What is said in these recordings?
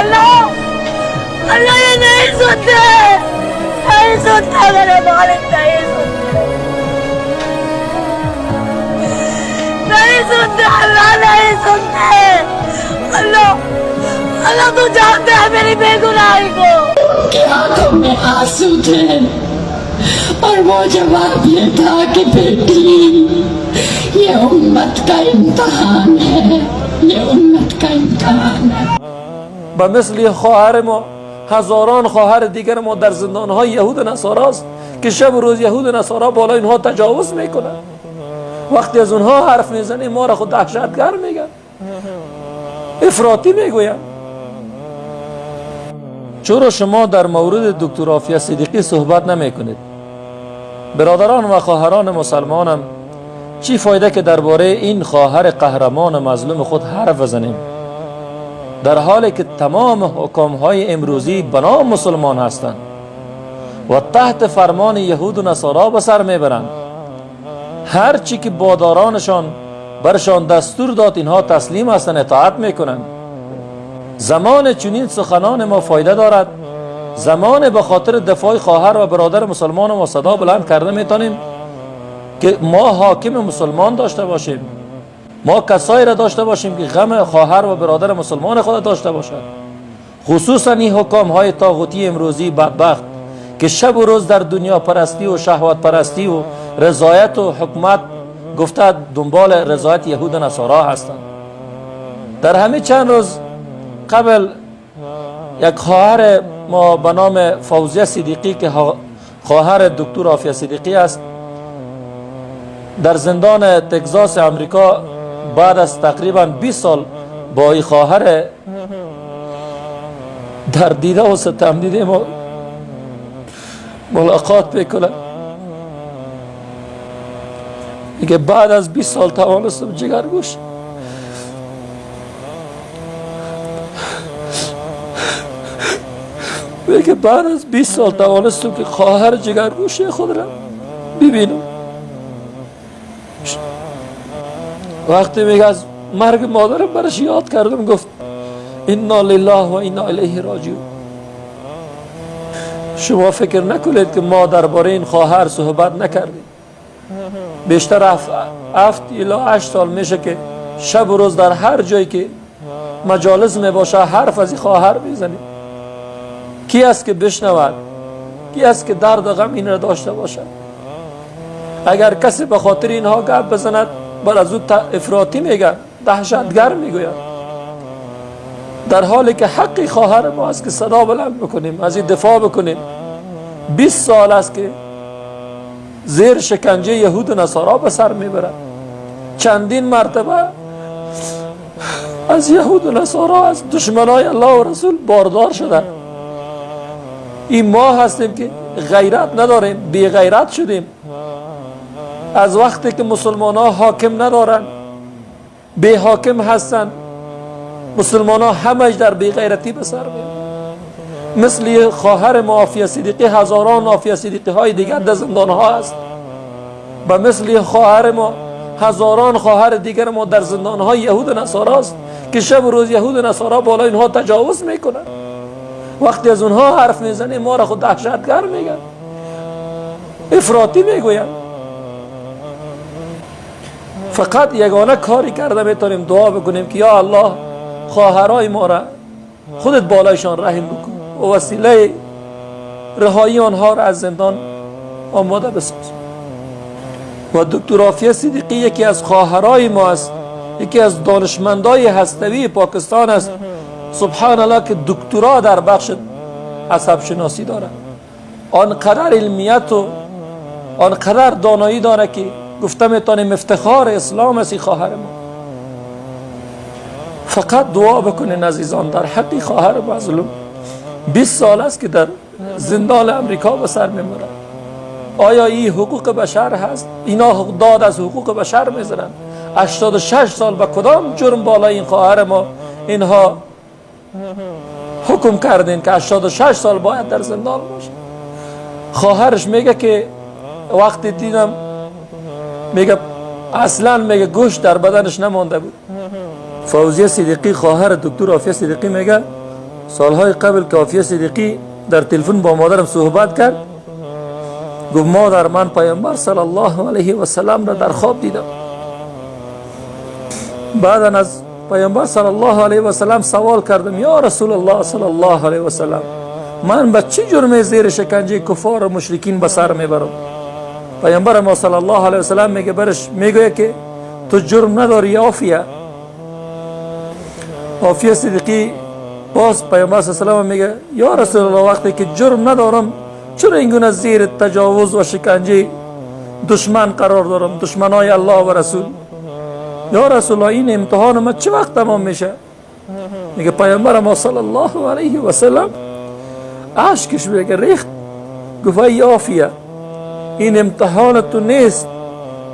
अल्लाह, अल्लाह, ये नहीं सुनते, नहीं सुनते, मेरे मालिक नहीं सुनते, नहीं सुनते, अल्लाह नहीं सुनते। अल्लाह, अल्लाह, तू जानते है मेरी बेगुनाही को। उनके आंखों में आंसू थे और वो जवाब ये था कि बेटी, ये उम्मत का इम्तहान है, ये उम्मत का इम्तहान है। به مثل خواهر ما هزاران خواهر دیگر ما در زندانهای یهود و نصارا است که شب و روز یهود و نصارا بالا اینها تجاوز میکنند. وقتی از اونها حرف میزنیم ما را خود دهشتگر میگن، افراطی میگوین. چرا شما در مورد دکتر عافیه صدیقی صحبت نمیکنید؟ برادران و خواهران مسلمانم، چی فایده که درباره این خواهر قهرمان مظلوم خود حرف بزنیم، در حالی که تمام حکام های امروزی بنام مسلمان هستند و تحت فرمان یهود و نصارا به سر میبرند. هر چی که بادارانشان برشان دستور داد اینها تسلیم هستند، اطاعت میکنند. زمان چنین سخنان ما فایده دارد؟ زمان به خاطر دفاع خواهر و برادر مسلمان ما صدا بلند کرده میتونیم که ما حاکم مسلمان داشته باشیم، ما کسایی را داشته باشیم که غم خواهر و برادر مسلمان خود داشته باشد. خصوصا این حکام های طاغوتی امروزی بدبخت که شب و روز در دنیا پرستی و شهوت پرستی و رضایت و حکومت گفته دنبال رضایت یهود و نصارا هستند. در همه چند روز قبل یک خواهر ما به نام فوزیه صدیقی که خواهر دکتر عافیه صدیقی است، در زندان تگزاس امریکا بعد از تقریبا 20 سال با این خواهر در دیده و ستم دیده ما ملاقات میکنه. میگه بعد از 20 سال توانستم جگرگوش میگه بعد از 20 سال توانستم که خواهر جگرگوش خود را ببینم. وقتی میگه از مرگ مادرم برش یاد کردم، گفت انا لله و انا الیه راجعون. شما فکر نکنید که ما درباره این خواهر صحبت نکردیم. بیشتر 7 الی 8 سال میشه که شب و روز در هر جایی که مجالس میباشه حرف از این خواهر میزنیم. کی است که بشنود؟ کی است که درد و غم این را داشته باشد؟ اگر کسی به خاطر اینها گپ بزند بر از او افراطی میگه، دهشتگر میگوید، در حالی که حق خواهر ما است که صدا بلند بکنیم، از این دفاع بکنیم. 20 سال است که زیر شکنجه یهود و نصارا به سر میبرد. چندین مرتبه از یهود و نصارا، از دشمنای الله و رسول باردار شده. این ما هستیم که غیرت نداریم، بی غیرت شدیم. از وقتی که مسلمان ها حاکم ندارن، بی حاکم هستن، مسلمان ها همش در بی غیرتی به سر میبرن. مثل خواهر ما عافیه صدیقی هزاران عافیه صدیقی های دیگر در زندان ها هست. و مثل خواهر ما هزاران خواهر دیگر ما در زندان های یهود و نصارا است که شب و روز یهود و نصارا بالا اینها تجاوز میکنن. وقتی از اونها حرف میزنیم ما را خود دهشتگر میگن، افراطی میگوین. فقط یگانه کاری کرده میتونیم دعا بکنیم که یا الله خواهرای ما را خودت بالایشان رحم بکن و وسیله رهایی آنها را از زندان آماده بساز. و دکتر عافیه صدیقی یکی از خواهرای ما است، یکی از دانشمندای هستوی پاکستان است. سبحان الله که دکترا در بخش عصب شناسی داره. آنقدر علمیت و آنقدر دانایی داره که گفته میتونیم افتخار اسلام است خواهر ما. فقط دعا بکنین عزیزان در حق خواهر مظلوم. 20 سال است که در زندان امریکا به سر میبرد. آیا این حقوق بشر هست؟ اینا داد از حقوق بشر میزنن. 86 سال به کدام جرم بالای این خواهر ما اینها حکم کردین که 86 سال باید در زندان باشه؟ خواهرش میگه که وقتی دیدم، میگه اصلا میگه گوشت در بدنش نمانده بود. فوزیه صدیقی خواهر دکتر عافیه صدیقی میگه سالهای قبل که عافیه صدیقی در تلفن با مادرم صحبت کرد، گفت مادر، من پیامبر صلی الله علیه و سلم را در خواب دیدم. بعدا از پیامبر صلی الله علیه و سلم سوال کردم: یا رسول الله صلی الله علیه و سلم، من به چه جرم زیر شکنجه کفار و مشرکین به سر میبرم؟ پیامبر ما صلی الله علیه و سلم میگه برش، میگوید که تو جرم نداری عافیه. عافیه صدیقی باز پیامبر صلی الله علیه و سلم میگه: یا رسول الله، وقتی که جرم ندارم، چرا اینگونه زیر تجاوز و شکنجه دشمن قرار دارم، دشمنای الله و رسول؟ یا رسول الله، این امتحان ما چه وقت تمام میشه؟ میگه پیامبر ما صلی الله علیه و سلم اشکش میگه ریخت، گفت ای عافیه، این امتحان تو نیست،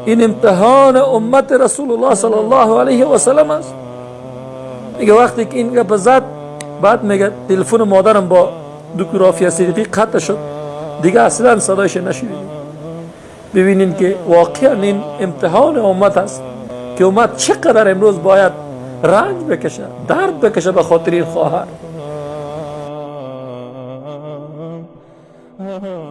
این امتحان امت رسول الله صلی الله علیه و سلم است. میگه وقتی که این گپ زد، بعد میگه تلفن مادرم با دکتر عافیه صدیقی قطع شد، دیگه اصلا صدایش نشنیدیم. ببینین که واقعا این امتحان امت است که امت چقدر امروز باید رنج بکشه، درد بکشه به خاطر این خواهر.